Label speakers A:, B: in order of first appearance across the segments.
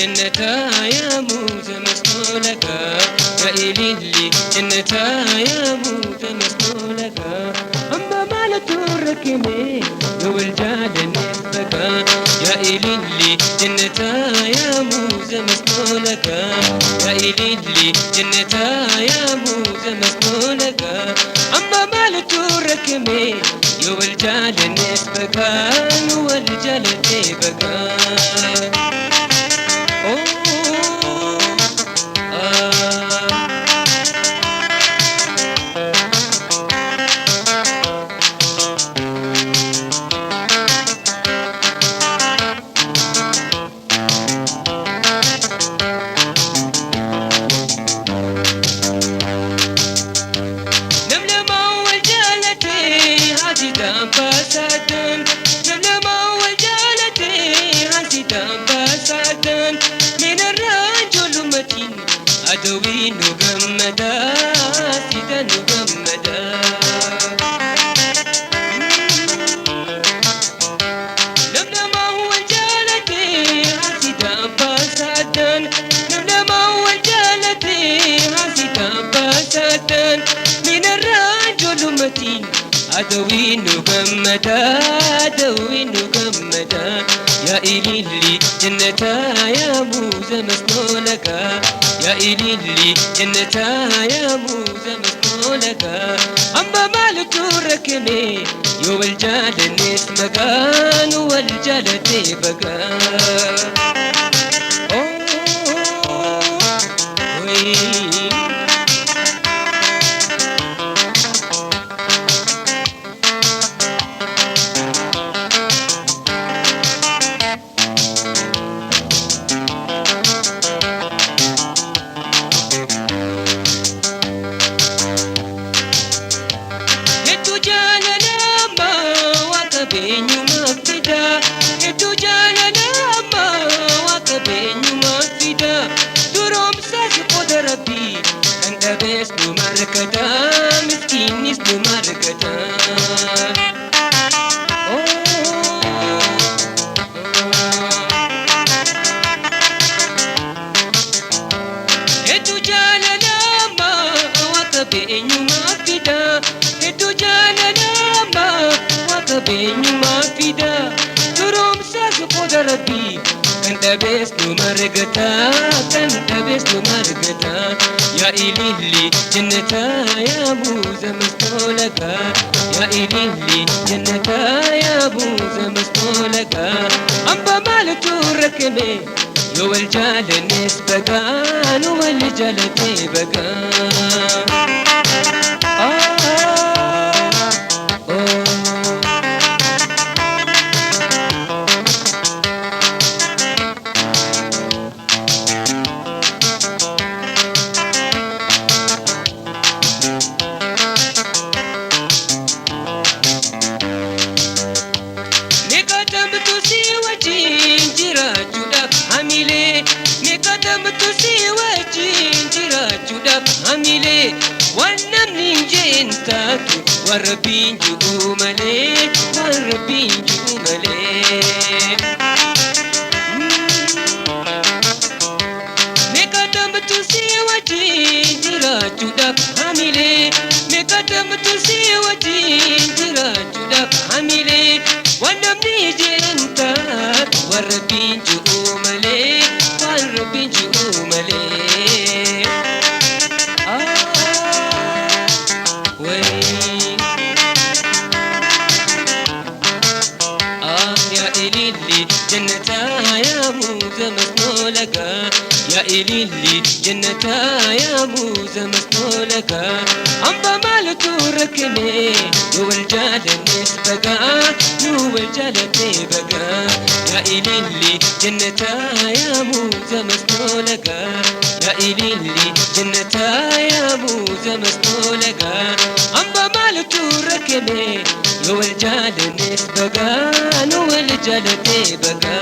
A: جنتا يا موزة مسنولك، يا إليلي جنتا يا موزة مسنولك. أما مالت الركمي يو الجال نسبك، يا إليلي جنتا يا موزة مسنولك، يا إليلي جنتا يا موزة مسنولك. أما مالت الركمي يو الجال نسبك، يو الجال نسبك. من الرجل متين أدوي نجمدا سيدا نجمدا. لما هو الجالتي حسيدا بساتن، لما هو الجالتي حسيدا بساتن. من الرجل متين أدوي نجمدا أدوي نجمدا. يا إليلي جنتا يا موزة مسنولك، يا إليلي جنتا يا موزة مسنولك. أما مالك الركمي يو الجال نسمكان والجال تبكى. يا إليلي جنتا يا موزة مسنولك، يا إليلي جنتا يا موزة مسنولك. أما مالك الركمي يو الجال نسبكان والجال تبكى. والربين جؤملي والربين جؤملي. مقدمت سوى جراجودك حميلي، مقدمت سوى جراجودك حميلي. ونمني جنتات والربين جؤملي والربين جؤملي. جنتا يا موزة مسنولك، يا إليلي جنتا يا موزة مسنولك. أما مالك الركمي يو الجال نسبك، يو الجال تبكى. يا إليلي جنتا يا موزة مسنولك، يا إليلي جنتا يا موزة مسنولك. أما مالك الركمي يو الجال نسبك، يو الجال تبكى.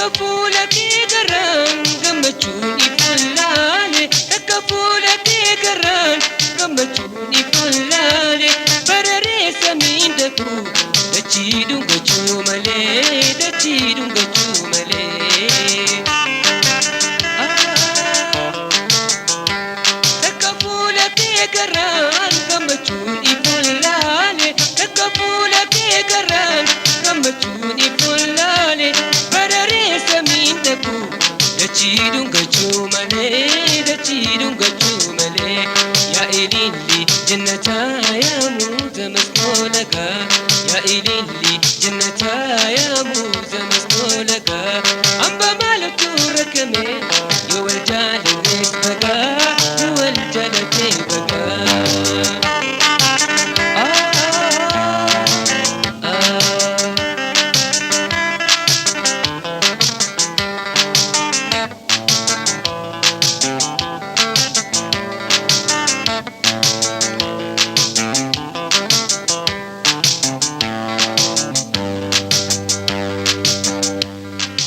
A: Takka fuula kee garaan gammachuun ifullaale. Takka fuula kee garaan gammachuun ifullaale. Bararee samiin dhaqu dachii dhungachuu malee, dachii dhungachuu malee. Takka fuula kee garaan gammachuun ifullaale. Takka fuula kee garaan gammachuun ifullaale. Bararee samiin dhaqu dachii dhungachuu malee, dachii dhungachuu malee. Yaa ililli jannataa yaa muuza masnoo lagaa. Yaa ililli jannataa yaa muuza masnoo lagaa. Hamba maaltu rakkame yoo wal jaalannes bagaa, yoo wal jaalatee bagaa. Ah, ah.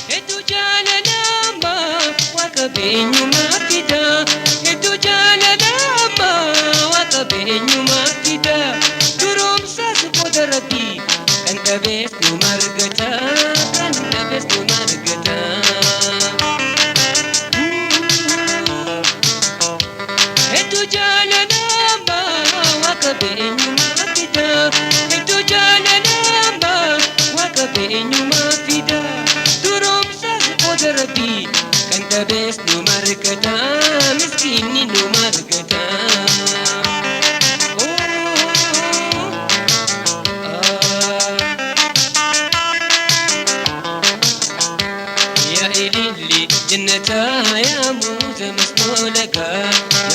A: Hedduu jaalalama waa qabeenyumaa fida. Hedduu jaalalama waa qabeenyumaa fida. Duroomsaas qooda Rabbii kan dhabees nu margata. Kan dhabees nu margata. Hedduu jaalalama waa qabeenyumaa fida. Hedduu jaalalama waa qabeenyumaa fida. Duroomsaas qooda Rabbii kan dhabees nu margata. Miskiinni nu margata. Oh, ah. Yaa ililli jannataa yaa muuza masnoo lagaa.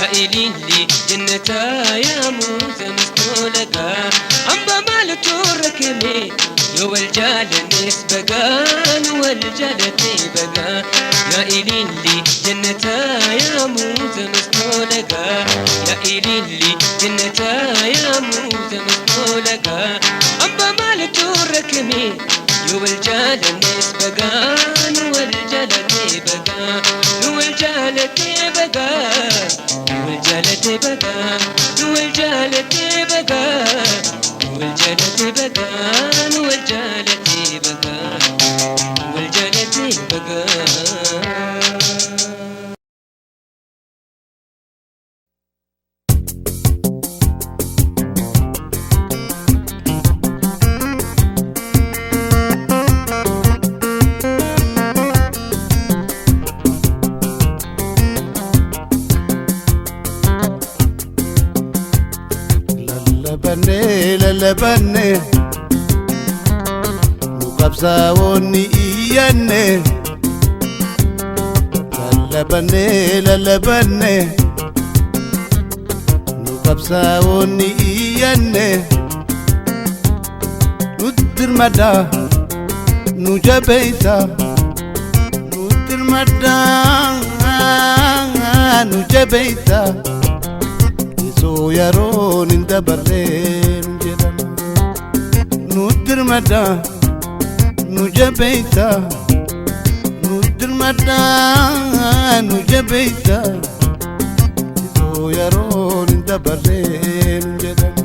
A: Yaa ililli jannataa yaa muuza masnoo lagaa. Hamba maaltu rakkame yoo wal jaalannes bagaa, nu wal jaalatee bagaa. Yaa ililli jannataa yaa muuza masnoo lagaa. Yaa ililli jannataa yaa muuza masnoo lagaa. Hamba maaltu rakkame yoo wal jaalannes bagaa, nu wal jaalatee bagaa, nu wal jaalatee bagaa, nu wal jaalatee bagaa, nu wal jaalatee bagaa, nu wal jaalatee bagaa, nu wal jaalatee bagaa, nu wal jaalatee bagaa.
B: Lallabannee lallabannee nu qabsaa'oonni iyyanne. Lallabannee lallabannee nu qabsaa'oonni iyyanne. Nutti dirmadhaa, nu jabeessaa, nutti dirmadhaa, nu jabeessaa. Isoo yeroon hin dabarreen jedhan. Nu dirmadhaa, nu jabeessaa, nu dirmadhaa, nu jabeessaa. Isoo yeroon hin dabarreen jedhan.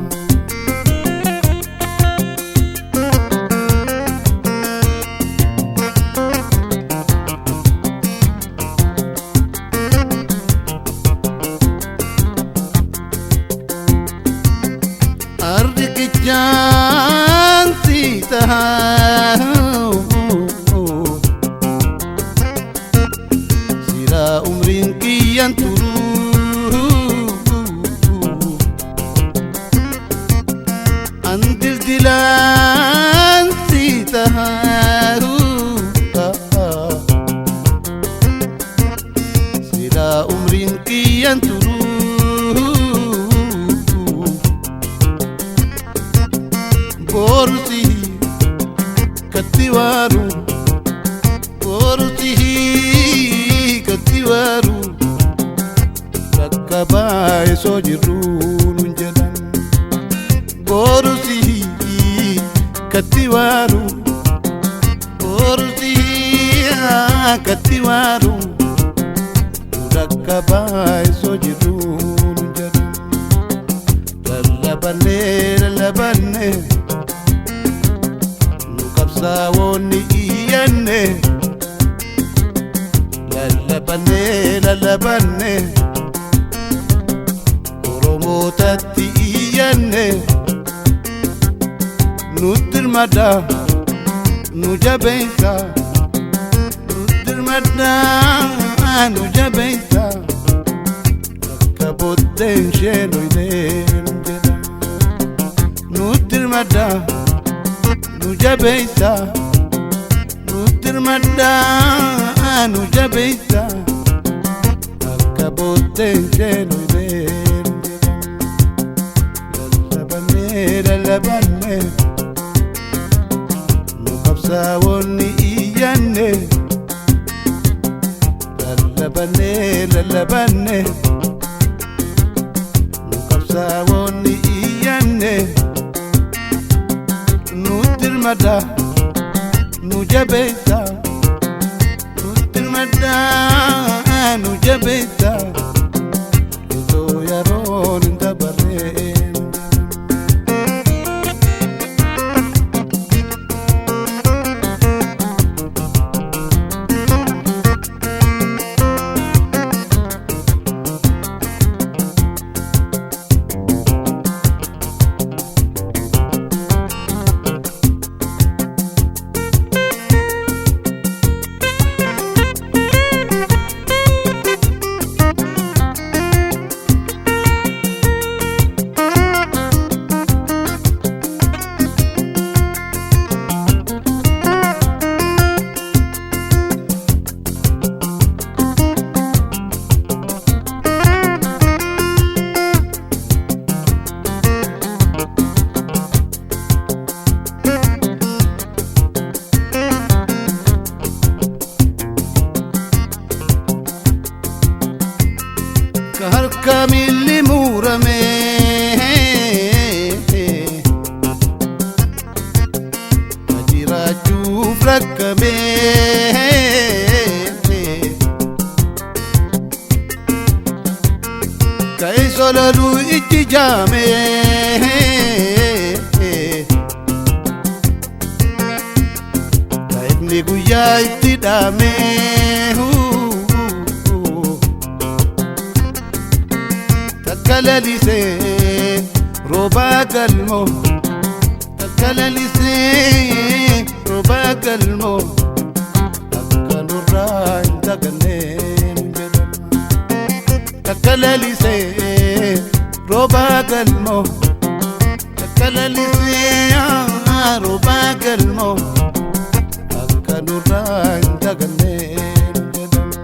B: Arriqichaan si tahaa siraa umriin kiyyan turuu an dildilaan si tahaa siraa umriin kiyyan turuu. Borusi katiwaru, borusi katiwaru, bakka baay'isoo jirru nun jedhan. Borusi katiwaru, borusi Waaqatti waaru nu dhaqqabaa isoo jirru nu jedhan. Lallabannee lallabannee nu qabsaa'oonni iyyanne. Lallabannee lallabannee Oromootatti iyyanne. Nutti hirmadha nu jabeessa, nutti hirmadha nu jabeessa, akka booddeen ishee dhoydeen jedha. Nutti hirmadha nu jabeessa, nutti hirmadha nu jabeessa, akka booddeen ishee dhoydeen jedha. Lallabannee lallabannee nu qabsaa'oonni iyyanne. Lallabannee lallabannee nu qabsaa'oonni iyyanne. Nutti hirmadha nu jabeessa, nutti hirmadha nu jabeessa, itoo yeroon hin dabarreen. Ka harka miilli murame ka jiraachuuf rakkame, ka isololuu ijji jaame, ka ifni guyyaa itti dhaame. Takka lalisee roobaa galmoo, takka lalisee roobaa galmoo, akka nurraa hin daganneen jedhama. Takka lalisee roobaa galmoo, takka lalisee roobaa galmoo, akka nurraa hin daganneen jedhama.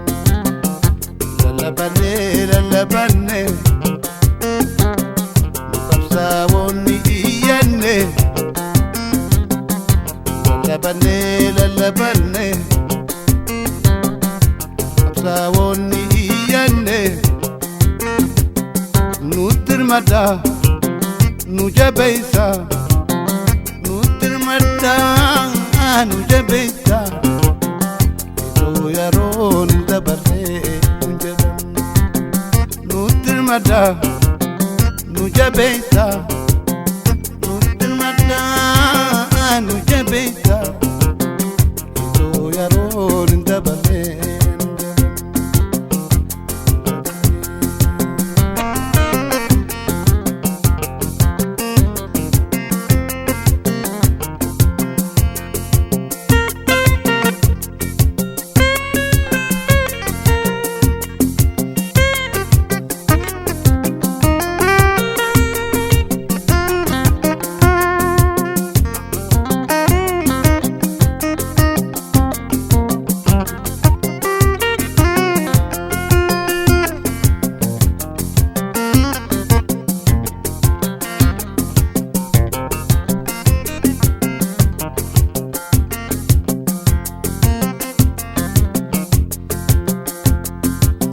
B: Lallabannee lallabannee nu qabsaa'oonni iyyanne. Lallabannee lallabannee qabsaa'oonni iyyanne. Nutti hirmadha nu jabeessa, nutti hirmadha nu jabeessa, itoo yeroon hin dabarreen jedhan. Nutti hirmadha nu jabeessa, nutti hirmadha nu jabeessa, itoo yeroon hin dabarreen jedhan.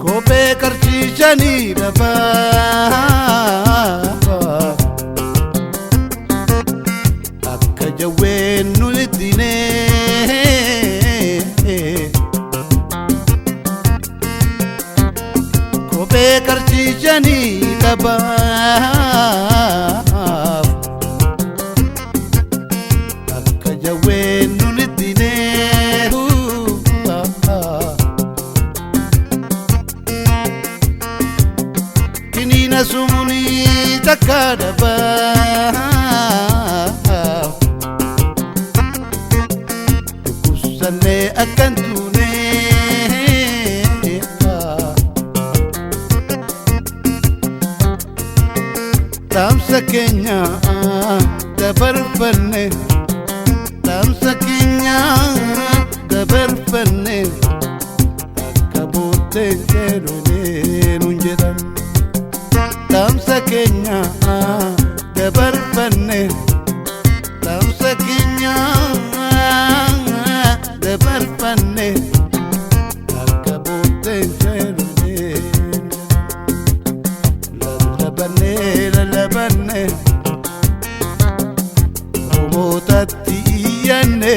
B: Kophee qarshii shanii dhabaa akka jawween nu ittiinee. Sodaannee akkan tuunee dhaamsa keenya dabarfanne, dhaamsa keenya dabarfanne, akka booddee jedhee nuun jedhan. Dhaamsa keenya dabarfanne, dhaamsa keenya dabarfanne, akka booddee jedhee. Lallabanne, lallabanne, Oromootatti iyyanne.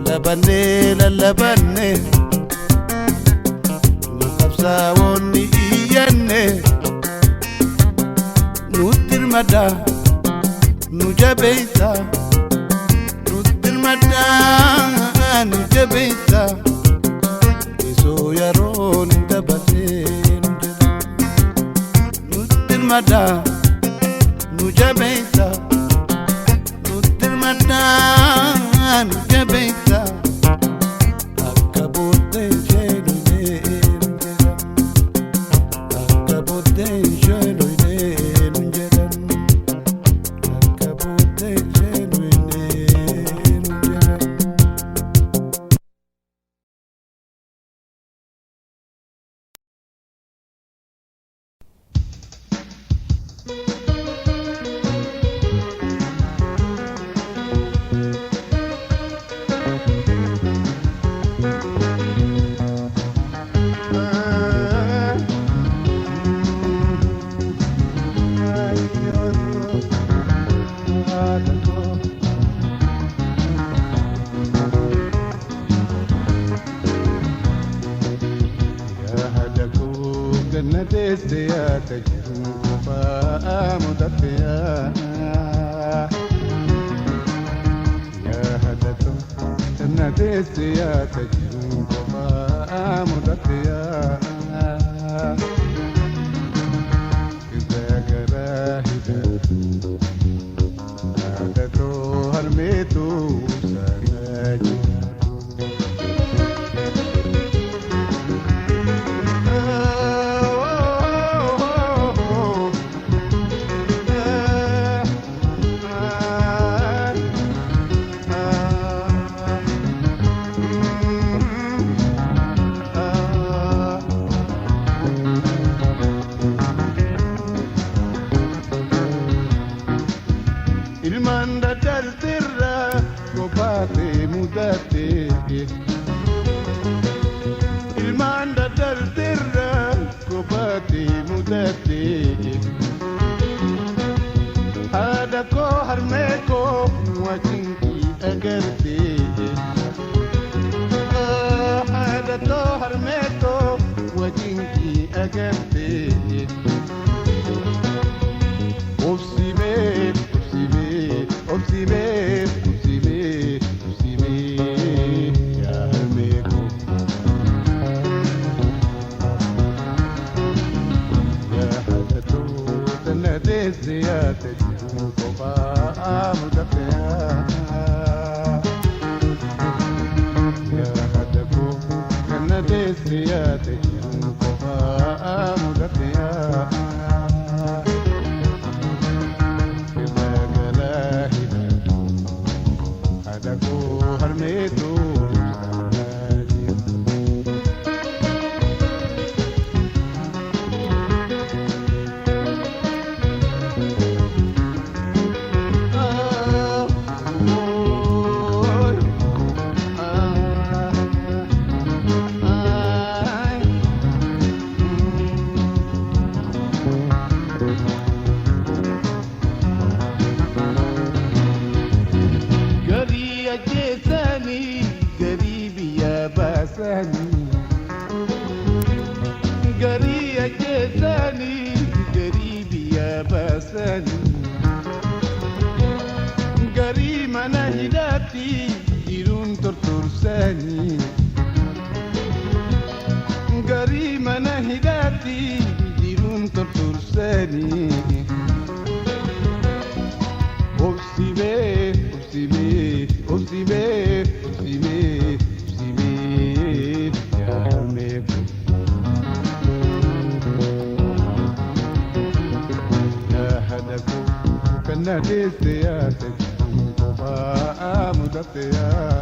B: Lallabanne, lallabanne, nu qabsaa'onni iyyanne. Nutti hirmadha, nu jabeessa, nutti hirmadha, nu jabeessa, keessoo yeroon hin dabarree nu jedha. Nutti hirmadha, nu jabeessa, nutti hirmadha, nu jabeessa, akka booddee ishee dhuynee nu jedhan, akka booddee ishee dhuynee nu jedhan, akka booddee ishee dhuynee nu jedhan.
C: Ilmaan daddarteerra kophaatee mudatee. Ilmaan daddarteerra kophaatee mudatee. Haadha koo, harmee koo wajjin agartee. Haadha koo, harmee koo wajjin agartee. Obsimee, obsimee, obsimee, obsimee, obsimee, yaa harmee koo. Yaa haadha too tana deesse yaa tajiru kophaa mudatee. Yaa haadha koo tana deesse yaa tajiru kophaa mudatee. Garii ajjeesanii garii biyya baasanii, garii ajjeesanii garii biyya baasanii, garii mana hidhaatti jiruun tortorsanii, garii mana hidhaatti jiruun tortorsanii. Obsimee, obsimee, obsimee, obsimee, obsimee yaa harmee koo. Yaa haadha koo kan na deesse yaate jiruun kophaa mudate yaa.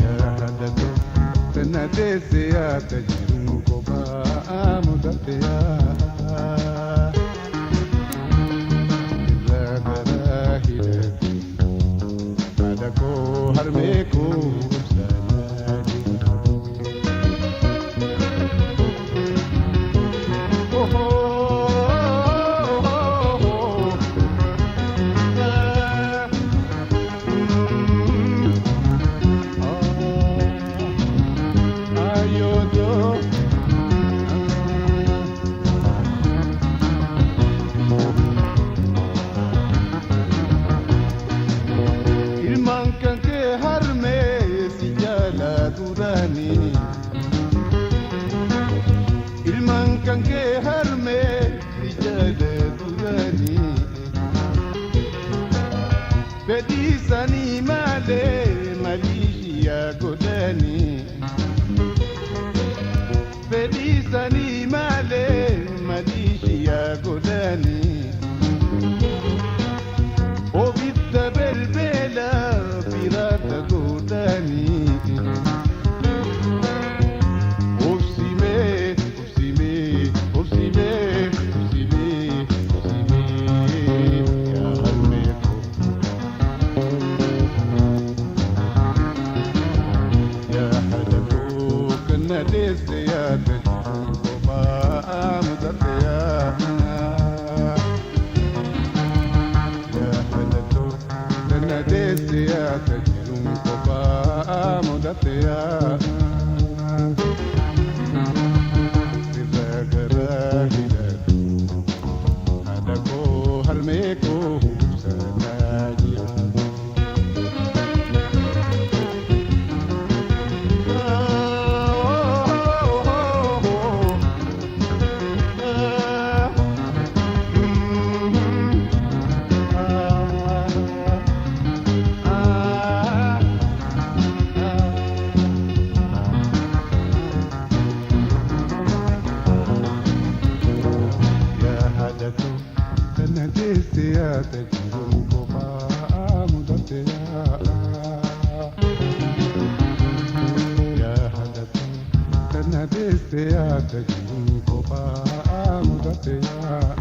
C: Yaa haadha koo kan na deesse yaate jiruun kophaa mudate yaa. Irraa garaa hidhate haadha koo harmee koo obsanaa jiraatu. Ilmaan kan kee harmee si jaalaa turanii. Ilmaan kan kee harmee si jaalaa turanii. Fedhii isaanii malee maliishiyaa godhanii. Fedhii isaanii malee maliishiyaa godhanii. Ofitta belbela biraata godhanii. Obsimee, obsimee, obsimee, obsimee, obsimee yaa harmee koo. Yaa haadha koo kan na deesse yaada jiruun kophaa mudate yaa. Yaa haadha koo kan na deesse yaada jiruun kophaa mudate yaa. Irraa garaa hidhate haadha koo harmee koo sanaa jiraatu. Yaa haadha koo kan na deesse yaada jiruun kophaa mudate yaa. Yaa haadha koo kan na deesse yaada jiruun kophaa mudate yaa.